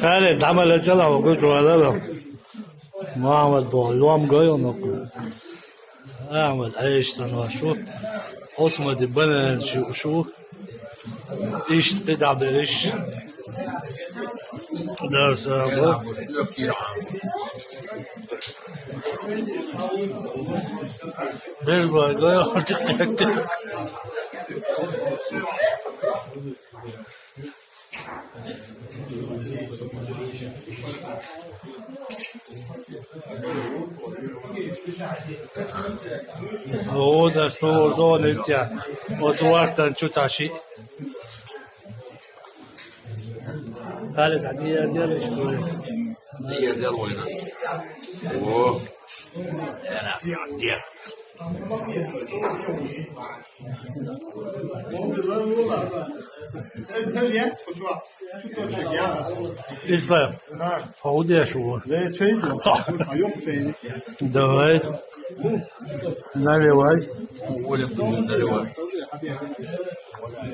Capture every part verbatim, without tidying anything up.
Кхале, дӀа ма леччалахь, вогӀу чу валалахь. Мухьаммад боху, лом гой оно. Ахьмад Ӏеша санна шу. Хьусамади банан шиъ шу. Иштта кхидӀа берриш. Дарса бо. Берзбай гой, хьо тӀекхетти. Ода стовар дон иття. Оцу вартан чу ца ши. Халид, а дия дела, что ли? Дия дела война. О. Дия, дия. Ислам, хьо хӀун деш ву? Давай. Наливай. Наливай.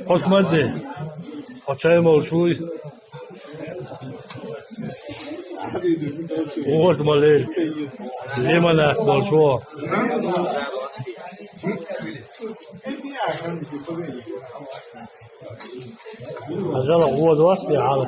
Хьо смаде. Хьо чай мол шуй. Оз ма лел. Лимонад болчу. Хьажал гӀо доссий хьала.